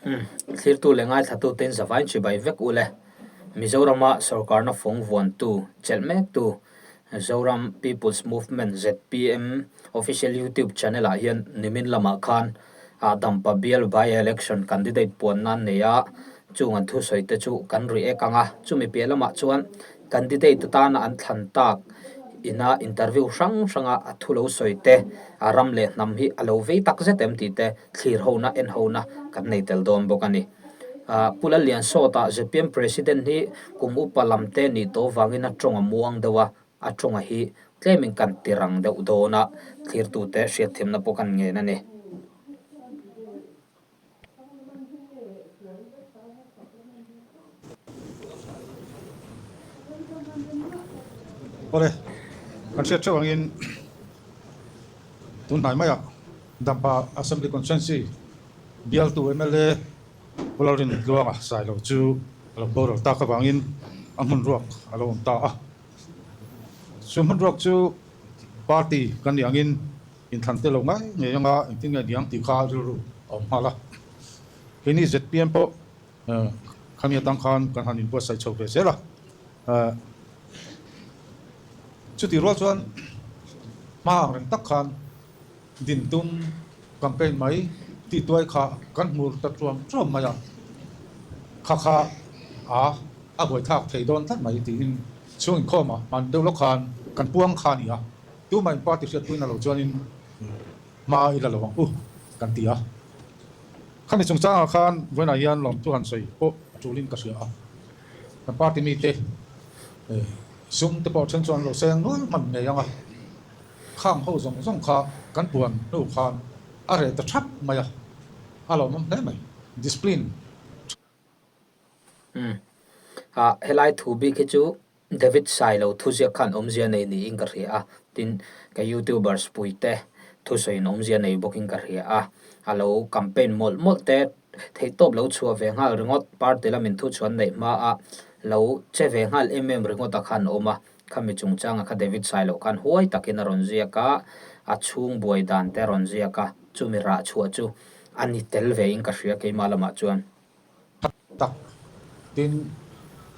Umm, thlirtu leh ngaithlatuten zavain chibai vek u le. Mizorama sorkarna fawng vuantu, chelh mektu Zoram People's Movement, zpm, official YouTube channel ah hian nimin lamah khan Dampa bial by-election candidate puan nan nei a, chung an thusawi te chu kan react ang a, chumi piah lamah chuan candidate atana an thlan tak ina interview hrang hranga a thu lo sawi te, a ram leh hnam hi a lo vei tak zet em tih te thlir hona en hona kan nei tel dawn bawk a ni. Pu Lalliansawta zpm President hi kum upa lam te nih tawh vangin a tawng a muang deuh a, a tawnga hi tlemin kan ti rang deuh dawn a, thlirtute hriatthiamna pawh kan ngen a ni. Awle, kan hriat theuh angin tun hnai maiah Dampa Assembly Constituency bialtu mla Pu Lalrin Tluanga Sailo chu a lo boral tak avangin a hmun ruak a lo awm ta a. Chu hmun ruak chu party kan nih angin Inthlan te lo ngai ngei anga engtin nge niang tih kha rilru a awm nghal a. Keini zpm pawh khami atang khan kan han inbuatsaih chho ve zel a. Chutih rual chuan hma ang reng tak khan din tum campaign mai tih tuai kha kan hmur ta tuam tuam mai a. Kha kha a a buaithlak thei dawn tlat mai tiin chhung inkhawmah hman deuh lawk khan kan puang kha a ni a. Tumah in party hriatpuina lo chuanin hma i la lo ang u kan ti a. Khami chungchangah khan vawiinah hian lawmthu han sawi pawh a tulin ka hria a. Kan party mite sum te pawh then chuan an lo seng nual hman ngei ang a. Khang ho zawng zawng kha kan puan hnu khan a reh ta thap mai a, a lawmawm hle mai. Discipline. Umm. Ah, helai thu bik hi chu David Sailo thuziak khan awmzia nei niin ka hria a, tin ka youtubers puite thusawiin awmzia nei bawkin ka hria a, a lo campaign mawlh mawlh te theihtawp lo chhuah ve nghal ringawt, party lamin thuchhuan neih hmaa lo che ve nghal em em ringawt a khan awm a, khami chungchanga kha David Sailo khan huai takin a rawn ziak a, a chhung buai dan te a rawn ziak a, chumi rah chhuah chu a ni tel vein ka hria keimah lamah chuan. Tak tin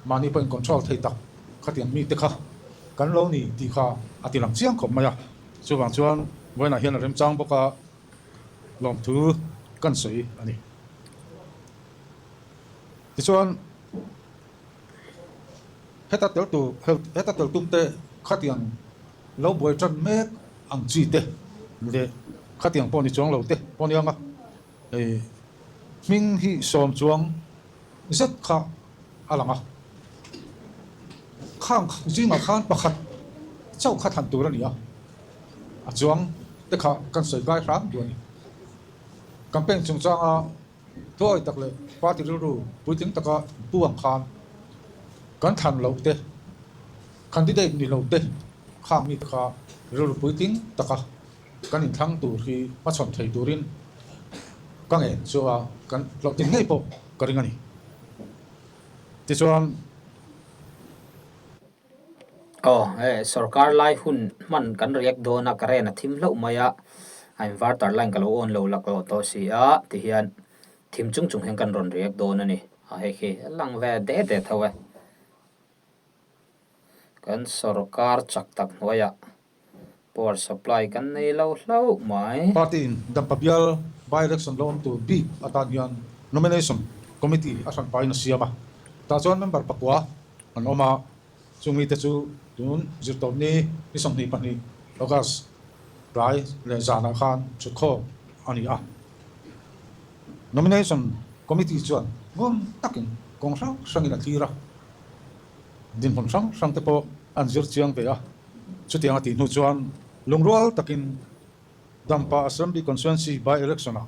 mahni pawhin control thei tak khatiang mite kha kan lo ni tih kha a ti lang chiang khawp mai a. Chuvang chuan vawiinah hian a remchang bawk a, lawmthu kan sawi a ni. Tichuan heta tel tur heta tel tumte khatiang lo buai tan mek ang chi te leh khatiang pawh ni chuang lo te pawh nia nga. Hei hming hi sawm chuang zet kha a lang a, khang zingah khan pakhat chauh kha than tur a ni a, a chuang te kha kan sawi kai hram duh a ni. Campaign chungchanga thuawi tak leh party rilru puitling taka pu ang khan kan thlan loh te, candidate ni lo te khang mite kha rilru puitling taka Kan inthlang tur hi hmachhawn thei turin ka ngen chu a, kan hlawhtlin ngei pawh ka ring a ni. Tichuan. Aw, hei sorkar lai hun hman kan react dawn a, current a thim hlauh mai a, a inverter line ka lo on lo laklawh tawh si a, tihian thim chung chung hian kan rawn react dawn a ni. A hei khi a lang ve det det tho e. Kan sorkar chak tak hnuaiah Power supply kan nei lo hlauh mai. Party in Dampa bial by-election lo awm tur bik atan hian Nomination Committee a hran pahin a siam a. Tah chuan member pakua an awm a, chung mite chu tun zirtawpni ni 22 August tlai leh zanah khan thutkhawm a ni a. Nomination Committee chuan ngun takin kawng hrang hrangin a thlir a. Dinhmun hrang hrang te pawh an zir chiang ve a, chutiang a tih hnu chuan lungrual takin Dampa Assembly Constituency by-election ah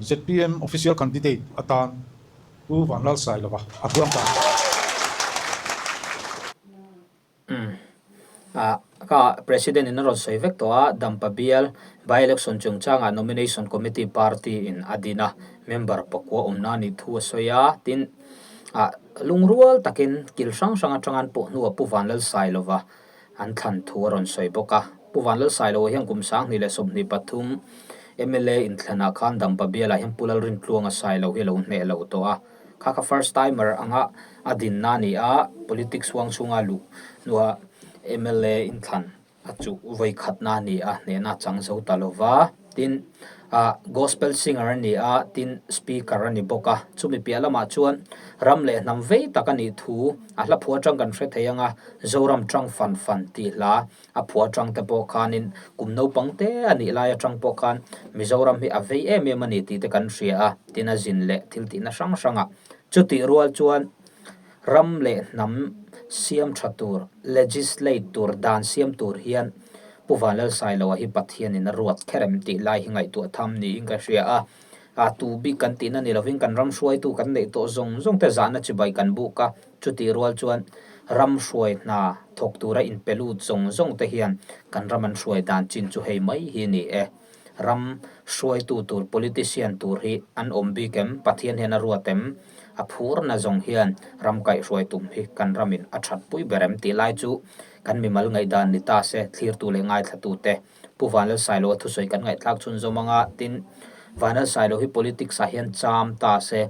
zpm official candidate atan Pu Vanlalsailova a hruang ta. Ka President in a rawn sawi vek tawh a, Dampa bial by-election chungchangah Nomination Committee party in a din a, member pakua awmna a nih thu a sawi a, tin lungrual takin kil hrang hrang atanga an pawh hnuah Pu Vanlalsailova an thlan thu a rawn sawi bawk a. Pu Vanlalsailova hian kum 2023 Mla inthlanah khan Dampa bialah hian Pu Lalrintluanga Sailo hi a lo hneh lo tawh a. Kha kha first timer anga a dinna a ni a, politics huang chhunga luh hnua mla inthlan a chuh vawi khatna a ni a, hnehna a chang zo ta lo va. Tin, ah gospel singer a ni a, tin speaker a ni bawk a. Chumi piah lamah chuan ram leh hnam vei tak a nih thu a hla phuah atang kan hre thei ang a, Zoram tang fan fan tih hla A phuah atang te pawh khanin kum naupang te a nih lai atang pawh khan Mizoram hi a vei em em a ni tih te kan hria a, tin a zin leh thil tihna hrang hrang a. Chutih rual chuan ram leh hnam siam tha tur, legislate tur, dan siam tur hian Pu Vanlalsailoa hi Pathianin a ruat kher em tih lai hi ngaihtuah tham niin ka hria a. A tu bik kan tihna ni lovin kan ram hruaitu kan neih tawh zawng zawng te zahna chibai kan buk a, chutih rual chuan ram hruai hna thawk tura inpe lut zawng zawng te hian kan ram an hruai dan chin chu hei mai hi ni e. Ram hruaitu tur politician tur hi an awm bik em? Pathian hian a ruat em? A phurna zawng hian ram kaihhruai tum hi kan ramin a thatpui ber em tih lai chu kan mimal ngaihdan ni ta se thlirtu leh ngaithlatu te Pu Vanlalsailoa thusawi kan ngaihthlak chhunzawm anga tin Vanlalsailo hi politics ah hian cham ta se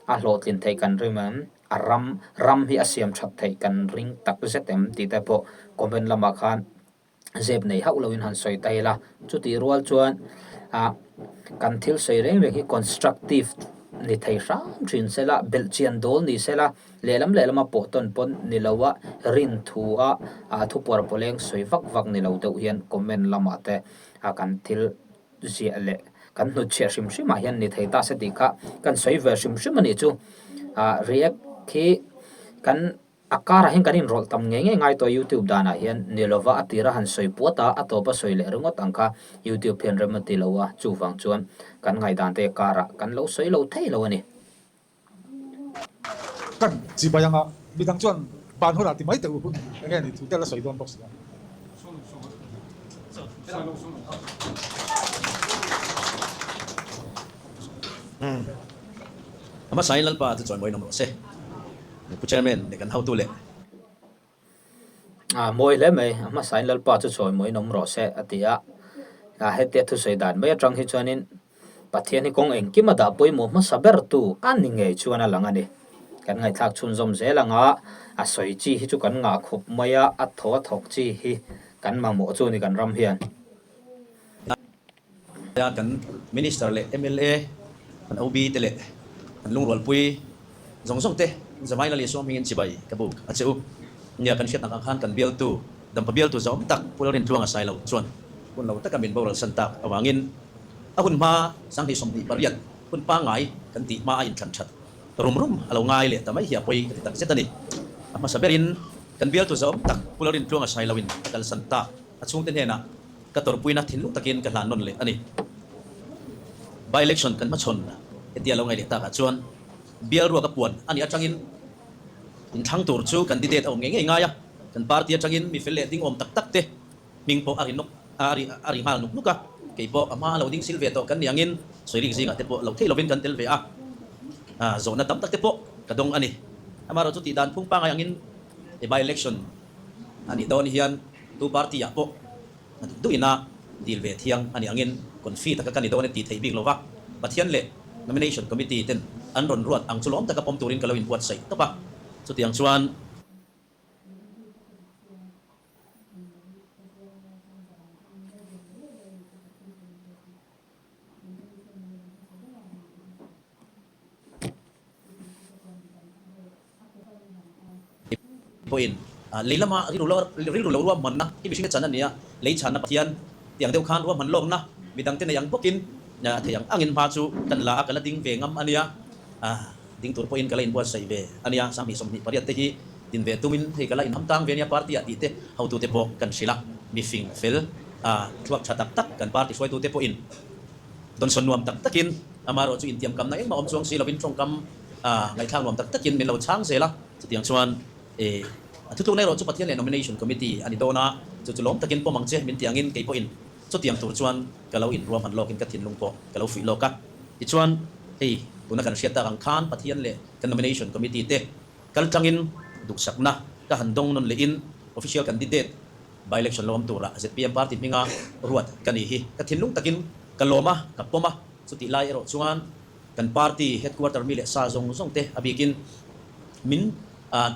a hlawhtlin theih kan rim em a ram ram hi a siam that theih kan ring tak zet em tih te pawh comment lamah khan zep nei hauh loin han sawi ta ila chutih rual chuan ah kan thil sawi reng reng hi constructive ni thei hram thin sela belhchian dawl ni sela Lehlam lehlama pawh tawn pawn ni lo a, rin thu a a thu puar pawleng sawi vak vak ni lo deuh hian comment lamah te a kan thil ziah leh kan hnutchhiah hrim hrim ah hian ni thei ta se tih kha kan sawi ve hrim hrim a nih chu. Ah react khi kan a karah hian kan inrawlh tam ngei ngei ngai tawh youtube danah hian ni lova a tira han sawi puat a, a tawpa sawi leh ringawt ang kha youtube hian rem a ti lo a, chuvang chuan kan ngaihdan te karah kan lo sawi lo thei lo a ni. Kan chibai anga midang chuan ban hunah ti mai teh u hun enge ni thu te la sawi dawn bawk si a. A hmasain Lalpa chu chawimawi nawm rawh se. Pu Chairman leh kan hotu leh. A mawi hle mai, a hmasain Lalpa chu chawimawi nawm rawh se a ti a. Hetia thusawi dan mai atang hi chuanin Pathian hi kawng engkim a dah pawimawh hmasa ber tu a ni ngei chuan a lang a ni. Kan ngaihthlak chhunzawm zel anga a sawi chi hi chu kan ngah khawp mai a, a thaw a thawk chi hi kan mamawh chu a ni kan ram hian. Kan Minister leh mla, kan OB te leh kan lungrualpui zawng zawng te Zavaila leh Suamhmingin chibai ka buk a che u. Nia kan hriat nakah khan kan bialtu, Dampa bialtu zawm tak Pu Lalrintluanga Sailo chuan hun lo taka min boral san tak avangin A hun hma 2028 hun pangngai kan tih hma a inthlan that rum rum a lo ngai leh ta mai hi a pawi ka ti tak zet a ni. A hmasa berin kan bialtu zawm tak Pu Lalrintluanga Sailoin a kalsan tak a chhungte hnenah ka tawrhpuina thinlung takin ka hlan nawn leh a ni. By election kan hmachhawn hetia lo ngai leh takah chuan bial ruak a puan a nih atangin inthlang tur chu candidate a awm ngei ngei ngai a, kan party atangin mi fel leh ding awm tak tak te Hming pawh a ri nawk a ri a ri nghal nuk nuk a, kei pawh a hma lo ding sil ve tawh kan nih angin sawi rik zingah te pawh lo thei lovin kan tel ve a, zawhna tam tak te pawh ka dawng a ni. Amaherawh chu tih dan phung pangngai angin he by election a nih dawn hian tu party ah pawh a duh duh ina dil ve thiang a nih angin confi taka ka ni dawn e tih theih bik lova Pathian leh nomination committee ten an rawn ruat ang chu lawm taka pawm turin ka lo inbuatsaih tawp a, chutiang chuan. Pawhin lei lama rilru lo ruahmanna hi mihring a chan a ni a, lei chhanna Pathian tiang deuh khan ruahman lawkna midangte nei ang bawkin a thei ang angin hma chu kan la a, ka la ding ve ngam a nia. Ding tur pawhin ka la inbuatsaih ve a nia, 2028 te hi din ve tumin hei ka la inham tang ve nia party ah tih te hotute pawh kan hrilh a, mi fing fel a thluak tha tak tak kan party hruaitute pawhin dawnsawn nuam tak takin amaherawh chu intiamkamna engmah awm chuang si lovin tawngkam a ngaihthlak nuam tak takin min lo chhang zel a, chutiang chuan e a thutlukna erawh chu Pathian leh Nomination Committee a ni dawn a, chu chu lawm takin pawm ang che min ti angin kei pawhin Chutiang tur chuan ka lo inruahman lawkin ka thinlung pawh ka lo fuih lawk a. Tichuan, hei tuna kan hriat tak ang khan Pathian leh kan Nomination Committee te kal tlangin duhsakna ka han dawng nawn lehin Official Candidate By-Election lo awm tura zpm Party hminga ruat ka ni hi ka thinlung takin Ka lawm a, ka pawm a, chutih lai erawh chuan kan party headquarter mi leh sa zawng zawng te a bikin min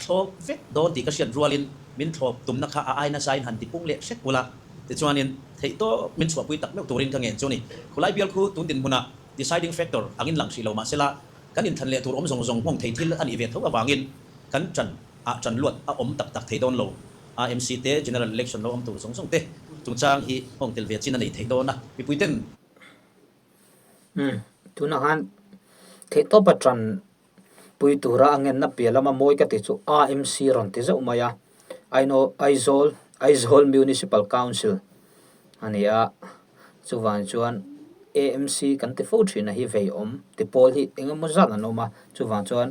thlawp vek dawn tih ka hriat rualin min thlawp tumna kha a ai nasain han tipung leh hrek ula tichuanin theihtawp min chhuahpui tak meuh turin ka ngen chu a ni. Khulai bial khu tun dinhmunah deciding factor angin lang hrih lo mahsela kan inthlan leh tur awm zawng zawng nghawng thei thil a nih ve tho avangin kan ṭan ah ṭan luat a awm tak tak thei dawn lo. AMC te General Election lo awm tur zawng zawng te chungchang hi nghawng tel ve chin a nei thei dawn a, mipui ten. Umm, tunah khan theihtawpa ṭan pui tura a ngenna piah lama mawi ka ti chu AMC rawn ti zauh mai a, Aizawl Aizawl Municipal Council a ni a, chuvang chuan AMC kan ti fo thin a hi vei awm ti pawl hi eng emaw zat an awm a, chuvang chuan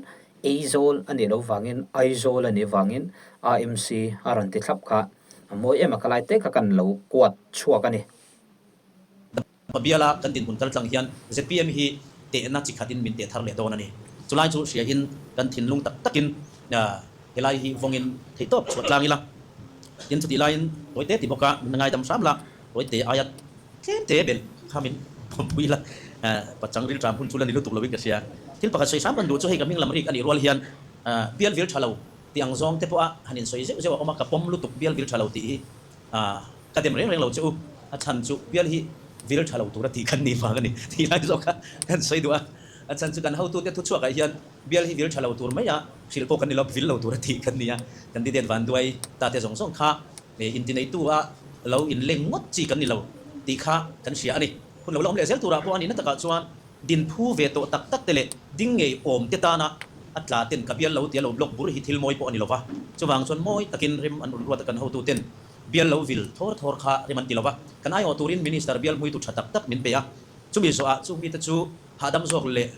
Aizawl a nih loh vangin Aizawl a nih vangin AMC a rawn ti thlap kha a mawi em a, ka lai te kha kan lo kuat chhuak a ni. Biala kan dinhmun kal tlang hian zpm hi tehna chi khatin min teh thar leh dawn a ni. Chulai chu hriain kan thinlung tak takin helai hi vawngin theihtawp chhuah tlang ila. Tin chutih laiin tawite ti bawka min ngaidam hram la, tawite aia tlem te belh kha min pawmpui ila. Pachang rilṭam hun chu la ni lutuk loin ka hria. Thil pakhat sawi hram kan duh chu hei ka hming lam rik a nih rual hian bial vil ṭha lo tih ang zawng te pawha han insawi zeuh zeuh a awm a, ka pawm lutuk bial vil ṭha lo tih hi. Ka dem reng reng lo che u, a chhan chu bial hi vil tha lo tura tih kan nih vang a ni tih lai zawk kha kan sawi duh a. A chhan chu kan hotute thuchhuakah hian bial hi vil tha lo tur mai a, hrilh pawh kan ni lo, vil lo tura tih kan ni a. Candidate vanduai ta te zawng zawng kha intineitu a lo inleng ngawt chi kan ni lo tih kha kan hria a ni. Hun lo la awm leh zel turah pawh a nihna takah chuan Din phu ve tawh tak tak te leh ding ngei awm te tana a tla ten ka bial lo tia lo block bur hi thil mawi pawh a ni lo va. Chuvang chuan mawi takin rem an rawn ruat a kan hotu ten bial lo vil thawr thawr kha rem an ti lo va. Kan aiawh turin Minister bial hmuitu tha tak tak min pe a. Chumi zawhah chung mite chu hahdam zawk leh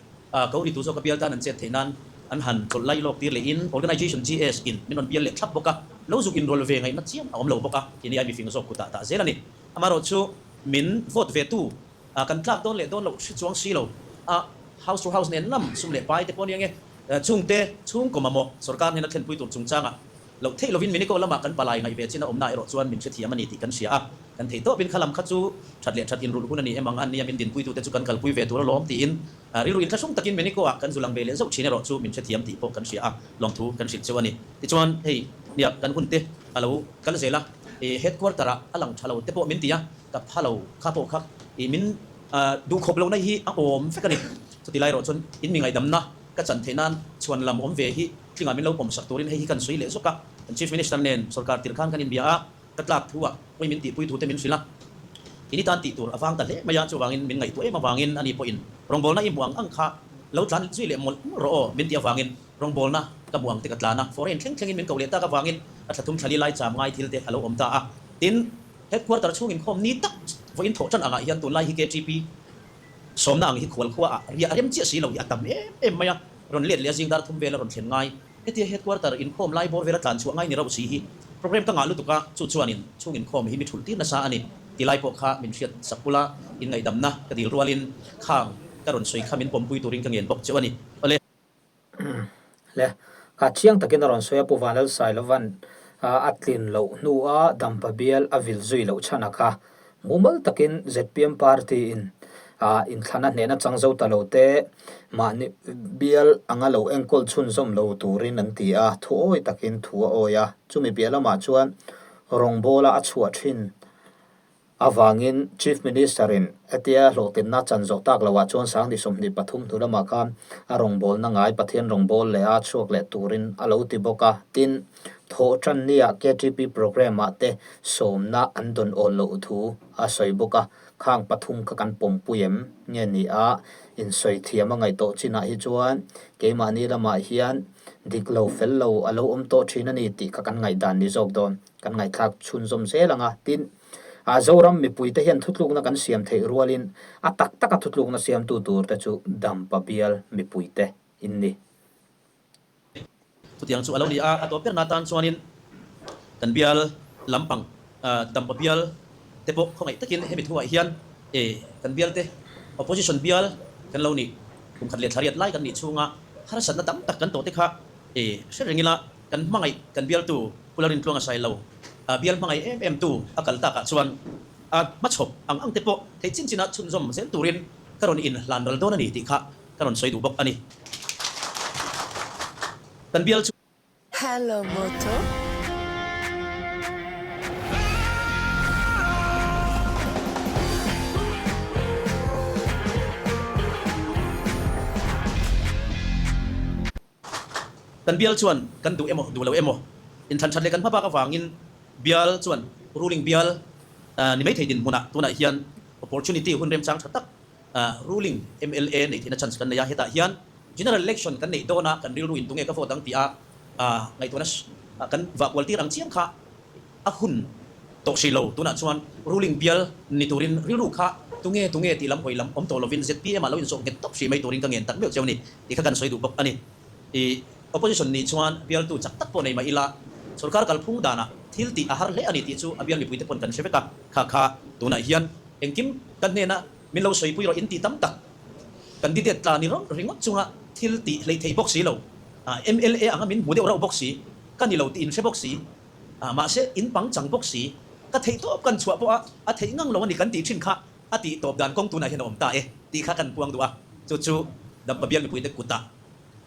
ko ritu zawka bial tan an chet theih nan an han chawlh lai lawk tir lehin Organization GS in min rawn bial leh thlap bawk a. Lo zuk inrawlh ve ngaihna chiam a awm lo bawk a. Tini ai mifing zawk kutah tah zel a ni. Amaherawhchu min vote ve tu A kan tlak dawn leh dawn loh hre chuang si lo a, house to house nen lam sum leh pai te pawh a ni ange. Chungte chhungkaw mamawh sorkar hnena thlenpui tur chungchangah loh theih lovin Miniko lama kan palai ngaih ve chin a awmna erawh chuan min hrethiam a ni tih kan hria a, kan thei tawpin kha lam kha chu that leh that inrulh hun a ni em ang a nia min dinpuitute chu kan kalpui ve tur alawm tiin rilru inthlahrung takin Miniko ah kan zu lang ve leh zauh thin erawh chu min hrethiam tih pawh kan hria a, lawmthu kan hrilh cheu a ni. Tichuan hei nia kan hun te a lo kal zel a, headquarter ah a lang tha lo te pawh min ti a, Ka pha lo, kha pawh kha i min duhkhawp lohna hi a awm vek a ni. Chuti lai erawh chuan in mi ngaihdamna ka chan theih nan chhuan lam awm ve hi tlingah min lo pawmsak turin hei hi kan sawi leh zawk a. Kan Chief Minister nen sorkar tirh khan kan inbia a, ka tlak thu ah pawi min tihpui thu te min hrilh a. Ini tan tih tur a vang ta hle mai a, chuvangin min ngaihtuah em avangin ani pawhin rawngbawlna i hmuh ang ang kha lo tlan zui leh mawlh mawlh rawh aw min tih avangin rawngbawlna ka hmuh ang te ka tlan a. Foreign thleng thlengin min koh leh tak avangin a thla thum thlali lai cham ngai thil te a lo awm ta a. Tin, Headquarter chhung inkhawm ni tak vawiin thawh tan angah hian tunlai hi KTP sawmna ang hi khual khua ah riah a rem chiah si lo hi a tam em em mai a, rawn let leh a zing dar thum vel a rawn thlen ngai. Hetia headquarter inkhawm lai bawr vel a tlan chhuah ngai ni rauh si hi program ka ngah lutuk a, chu chuanin chhung inkhawm hi mi thulh tir nasa a ni ti lai pawh kha min hriat sak ula inngaihdamna ka dil rualin khang ka rawn sawi kha min pawmpui turin ka ngen bawk cheu a ni. Awle. Le, kha chiang takin a rawn sawi a, Pu Vanlalsailova'n a tlin loh hnua Dampa bial a vil zui loh chhan a kha. Mumal takin zpm party in inthlana hnehna chang zo ta lo te mahni bial anga lo enkawl chhunzawm lo turin an ti a, thu awi takin thu a awi a. Chumi piah lamah chuan rawngbawla a chhuah thin Avangin Chief Minister-in hetia hlawhtlinna chan zawh tak loah chuan Sangni 23 hnu lamah khan a rawngbawlna ngai Pathian rawngbâwl leh a chhuak leh turin a lo ti bawk a. Tin, thawh tan nia KTP programme-ah te sawmna an dawn awl loh thu a sawi bawk a. Khang pathum kha kan pawmpui em nge ni a, insawi thiam a ngaih tawh chinah hi chuan keimahni lamah hian dik lo fel lo a lo awm tawh thin a ni tih kha kan ngaihdan ni zawk dawn. Kan ngaihthlak chhunzawm zel ang a, tin, a Zoram mipuite hian thutlukna kan siam theih rualin a tak taka thutlukna siamtu turte chu Dampa bial mipuite in ni. Chutiang chu a lo ni a, a tawp berna atan chuanin kan bial lampang Dampa bial te pawh khawngaih takin hemi thuah hian kan bial te opposition bial kan lo nih kum khat leh thla riat lai kan nih chhunga harsatna tam tak kan tawh te kha hre reng ila kan hmangaih kan bialtu Pu Lalrintluanga Sailo bial hmangaih em em tu a kal takah chuan. A hmachhawp ang ang te pawh theih chin chinah chhunzawm zel turin ka rawn inhlan ral dawn a ni tih kha ka rawn sawi duh bawk a ni. Kan bial chu. Hello Moto. Kan bial chuan kan duh emaw duh lo emaw inthlan that leh kan hmabak avangin bial chuan ruling bial ni maithei dinhmunah tunah hian opportunity hun remchang tha tak ruling mla neih theihna chance kan nei a, hetah hian general election kan neih dawna kan rilru in tunge ka vote ang tih a ngaihtuahna kan vahkual tir ang chiam kha a hun tawh hrih lo. Tunah chuan ruling bial ni turin rilru kha tunge tunge tih lam hawi lam awm tawh lovin zpm ah lo inzawh nghet tawp hrih mai turin ka ngen tak meuh cheu ni tih kha kan sawi duh bawk a ni. I opposition nih chuan bialtu chak tak pawh nei mah ila sorkar kalphung danah thil tih a har hle a ni tih chu a bial mipuite pawn kan hre vek a, kha kha tunah hian engkim ka hnena min lo sawipui rawh in tih tam tak candidate tla ni ringawt chunga thil tih hleih theih bawk si lo, mla anga min hmu deuh rauh bawk si ka ni lo tih in hre bawk si. Mahse, in pang chang bawk si, ka theih tawp kan chhuah pawh a, a theih ngang lo a ni kan tih thin kha a tih tawp dan kawng tunah hian a awm ta e tih kha kan puang duh a, chu chu Dampa bial mipuite kutah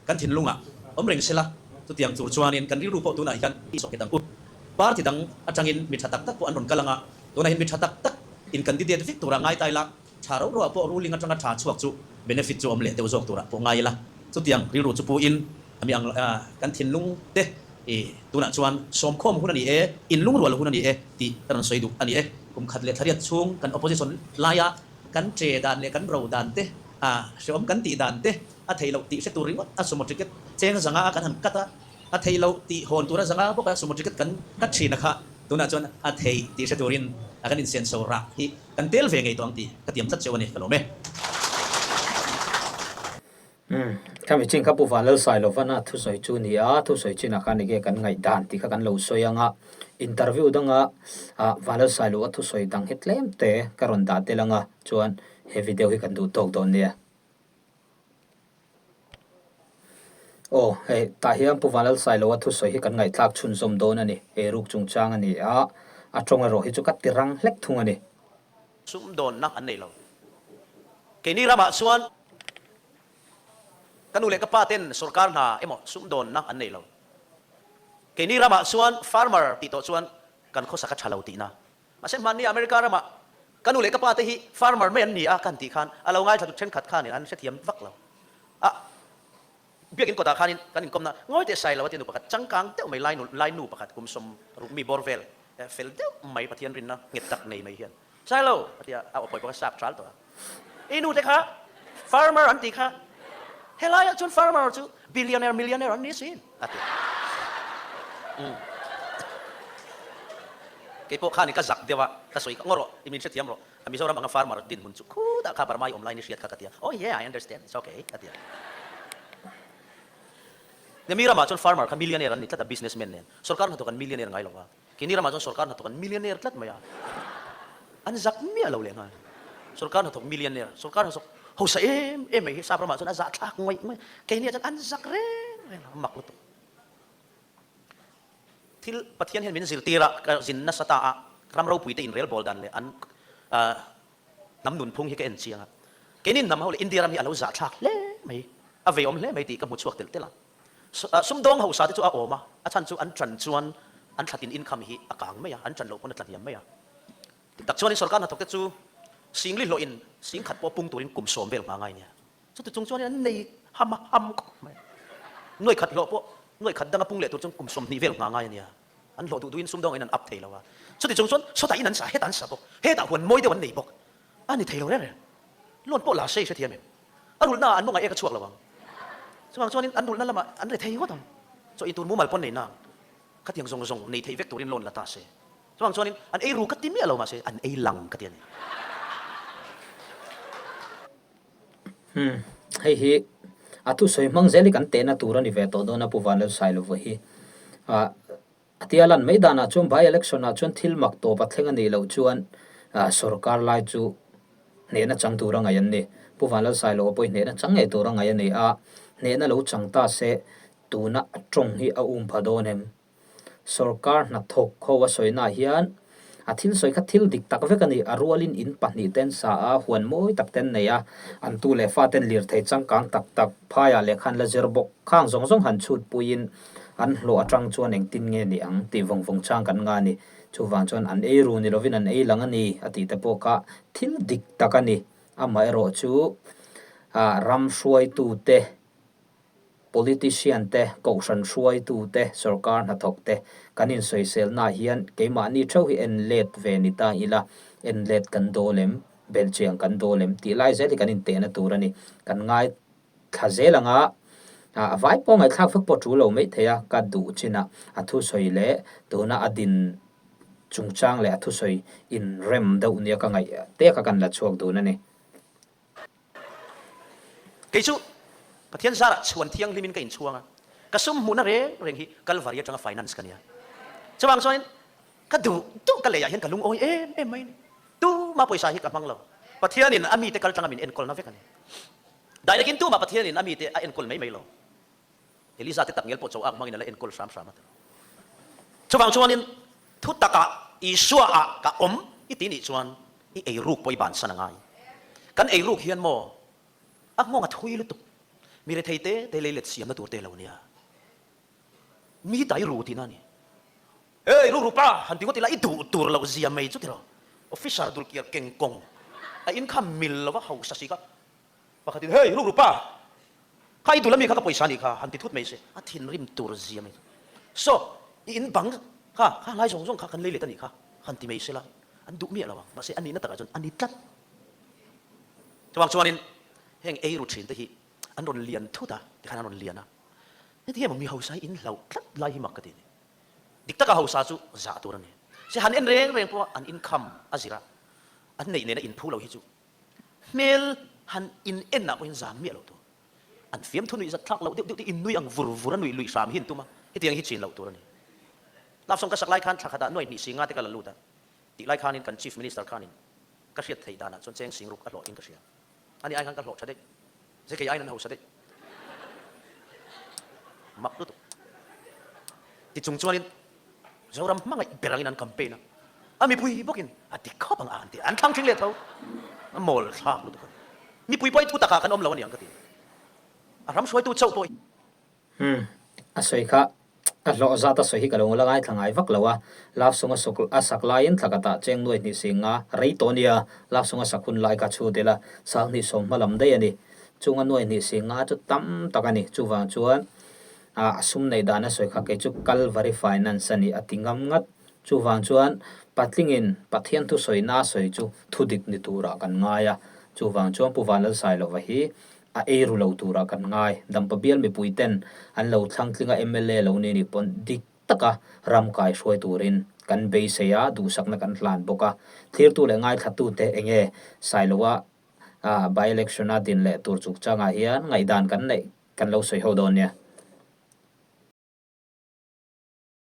kan thinlungah awm reng sela, chutiang tur chuanin kan rilru pawh tunah hian i sawhkhet ang u. Party dang atangin mi tha tak tak pawh an rawn kal ang a, tunah hian mi tha tak tak in candidate vek turah ngai ta ila, Tha rauh rauh ah pawh ruling atanga tha chhuak chu benefit chu awm leh deuh zawk turah pawh ngai ila, chutiang rilru chu pu in a mi ang kan thinlung te i tunah chuan sawmkhawm hun a ni e, inlungrual hun a ni e tih ka rawn sawi duh a ni e. Kum khat leh thlariat chhung kan opposition laia kan che dan leh kan ro dan te, a hreawm kan tih dan te a theih loh tih hre tur ringawt a sumo ticket cheng zanga a kan han cut a, A theih loh tih hawn tura zanga bawka sumo ticket kan cut thin a kha tunah chuan a theih tih hre turin a kan insenso rah hi kan tel ve ngei tawh ang tih ka tiam tlat cheu a ni, ka lawm e. Umm, khami chin kha Pu Vanlalsailovana thusawi chu ni a, thusawi chinah khan enge kan ngaihdan tih kha kan lo sawi ang a, interview danga ah Vanlalsailova thusawi dang hi tlem te ka rawn dah tel ang a, chuan he video hi kan duh tawk dawn nia. Aw, hei tah hian Pu Vanlalsailoa thusawi hi kan ngaihthlak chhunzawm dawn a ni. Eiruk chungchang a ni a, a tawng erawh hi chu ka ti rang hlek thung a ni. Sumdawnna an nei lo. Keini ramah chuan ka nu leh ka pa ten sorkar hna emaw sumdawnna an nei lo. Keini ramah chuan farmer tih tawh chuan kan khawsak a tha lo tihna. Mahse hmanni America ramah ka nu leh ka pa te hi farmer mai an ni a kan tih khan a lo ngaithla tu thenkhat khanin an hrethiam vak lo a, biakin kawtah khanin kan inkawmna ngawi teh sai lo a tia nu pakhat changkang deuh mai lainu lainu pakhat kum 60 mi bawr vel fel deuh mai Pathian rinna nghet tak nei mai hian Sailo a tia a aw pawih bawk a sap tral tawh a. I nu te kha farmer an tih kha helaiah chuan farmer chu billionaire millionaire an ni asin a ti. Umm. Kei pawh khanin ka zak deuh a, ka sawi kha ngaw rawh, i min hrethiam rawh, a Mizoram anga farmer dinhmun chu khutah kha Burma i awm laiin i hriat kha ka ti a, oh yeah I understand, it's okay a ti a. Nemi ramah chuan farmer kha millionaire an ni tlat a, businessman nen, sorkar hnathawk an millionaire ngai lo va. Keini ramah chuan sorkar hnathawk an millionaire tlat mai a, an zak miah lo leh nghal. Sorkar hnathawk millionaire, sorkar hnathawk hausa em em mai hi sap ramah chuan a zah thlak ngaih mai. Keini ah chuan an zak reng reng a, mak lutuk. Thil Pathian hian min zirtir a, ka zin nasa ta a, ram ropui te inrel bawl dan leh an hnam nunphung hi ka en chiang a. Keini hnam ho leh India ram hi a lo zah thlak hle mai, a veiawm hle mai tih ka hmu chhuak telh telh a. Sumdawng hausa te chu a awm a, a chhan chu an ṭan chuan an thlatin income hi a kang mai a, an ṭan loh pawn a tla hniam mai a. Dik tak chuanin sorkar hnathawk te chu singli hlawhin sing khat pawh pung turin kum sawm vel hma ngai nia. Chuti chung chuanin an nei ham a ham khawp mai. Nuai khat hlawh pawh nuai khat danga pung leh tur chuan kum 20 vel hma ngai a nia. An hlawh duh duhin sumdawngin an up thei lo a. Chuti chung chuan sawtah in an sa, hetah an sa bawk, hetah huan mawi deuh an nei bawk. A ni thei lo reng reng. Loan pawh la se i hrethiam em? A rulhna ah an mawngah ek a chhuak lo ang. Chuvang chuanin an rulhna lamah an re thei ngawt ang. Chaw intur mumal pawn nei nang. Khatiang zawng zawng nei theih vek turin loan la ta se. Chuvang chuanin an ei ru ka ti miah lo mahse an ei lang ka ti a ni. Umm, hei hi a thusawi hmang zel hi kan tehna tur a ni ve tawh dawn a Pu Vanlalsailova hi. Ah. A tia lan mai danah chuan by election ah chuan thil mak tawp a thleng a nih loh chuan sorkar lai chu hnehna chang tur a ngaih an ni. Pu Vanlalsailoa pawh hi hnehna chang ngei tur a ngaih a ni a, hnehna lo chang ta se tuna a tawng hi a um pha dawn em? Sorkar hnathawk ho a sawinaah hian. A thil sawi kha thil dik tak vek a ni. A rualin in pahnihten sa a, huan mawi tak ten nei a, an tu leh faten lirthei changkang tak tak phaiah lehkha an la zir bawk. Khang zawng zawng han chhut puiin an hlawh atang chuan engtin nge ni ang tih vawng vawng chang kan nga a ni. Chuvang chuan an ei ru ni lovin an ei lang a ni a tih te pawh kha thil dik tak a ni. Amaherawhchu ram hruaitute Politician te, kohhran hruaitu te, sorkar hnathawk te kan insawiselnaah hian keimahni theuh hi en let ve ni ta ila, en let kan dawl em, belhchiang kan dawl em tih lai zel hi kan intehna tur a ni. Kan ngaithla zel anga a vai pawh ngaihthlak vek pawh tul lo mai thei a, ka duh chinah a thusawi leh tuna a din chungchang leh a thusawi inrem deuh nia ka ngaih te kha kan la chhuak dun a ni. Kei chu Pathian zarah chhuan thianghlimin ka inchhuang a, ka sum hmuhna reng reng hi Kalvari atanga finance ka nia. Chuvang chuanin ka duh duh ka leiah hian ka lungawi em em mai a ni. Tuma pawisa hi ka hmang lo. Pathianin a mite kal tanga min enkawlna vek a ni. Direct-in tuma Pathianin a mite a enkawl mai mai lo. Eliza te takngial pawh chaw ak hmangin a la enkawl hram hram a ti. Chuvang chuanin thu takah Isua ah ka awm i ti nih chuan i eiruk pawh i bansan a ngai. Kan eiruk hian maw a nghawng a thui lutuk. Mi rethei te te lei let siamna tur te lo nia. Mi dai ru tihna a ni. Hey ru ru pa han ti ngawt ila i duh tur loh zia mai chu tiraw. Officer dulkiar kengkawng a inkham mil lova hausa si kha Pakhatin, Hey, rukru pa! Kha i dul ami kha ka pawisa anih kha, han ti thut mai se, a thinrim tur zia mai chu. Saw, i in bang kha, kha hlai zawng zawng kha kan lei let anih kha, han ti mai sela, an duh miah lo ang. Mahse, a nihna takah chuan a ni tlat. Chuvang chuanin, heng eiru thin te hi an rawn lian thut a, tikhan an rawn lian a. Heti hian mi hausa hi in hlauh tlat lai hi mak ka ti a ni. Dik taka hausa chu zah tur a ni. Se han en reng reng pawh an income a zir a, an neih nena inphu lo hi chu Hmel han in en ah pawhin zam miah loh tur. An fiamthu nuih zat thlak loh deuh deuh te in nui ang vur vur a nuih luih hram hi an tum a, hetiang hi chin loh tur a ni. Love song ka sak lai khan thla khatah nuai hnih singa te ka la lut a, tih lai khanin kan Chief Minister khanin ka hriat theih danah chuan cheng singruk a hlawh in ka hria. Ani ai khan ka hlawh tha daih. Zai kei aiin an hausa daih. Mak lutuk. Ti chung chuanin Zoram hmangaih ber angin an campaign a, a mipui bawkin a dik khawp ang a an ti a, an thlang tling leh tho. A mawl thlak lutuk a ni. Mipui pawh hi thu takah kan awm lo a ni ang ka ti. A ram hruaitu chauh pawh hi. Umm, a sawi kha a hlawh zat a sawi hi ka lo la ngaithla ngai vak lo a, love song a suk a sak laiin thla khatah cheng nuai hnih sing nga rei tawh nia, love song a sak hun lai kha chhut ila sang hnih sawm hma lam daih a ni. Chunga nuai hnih sing nga chu tam tak a ni, chuvang chuan a sum neih dan a sawi kha kei chu Calvary Finance a ni a ti ngam ngat. Chuvang chuan Patlingin Pathian thusawi na sawi chu thudik ni turah kan ngai a, chuvang chuan Pu Vanlalsailova hi a ei ru lo turah kan ngai. Dampa bial mipui ten an lo thlang tling a mla lo ni nih pawn dik taka ram kai hruai turin kan beisei a, duhsakna kan hlan bawk a. Thlirtu leh ngaithlatute enge Sailoa by election a din leh tur chungchangah hian ngaihdan kan neih kan lo sawi ho dawn nia.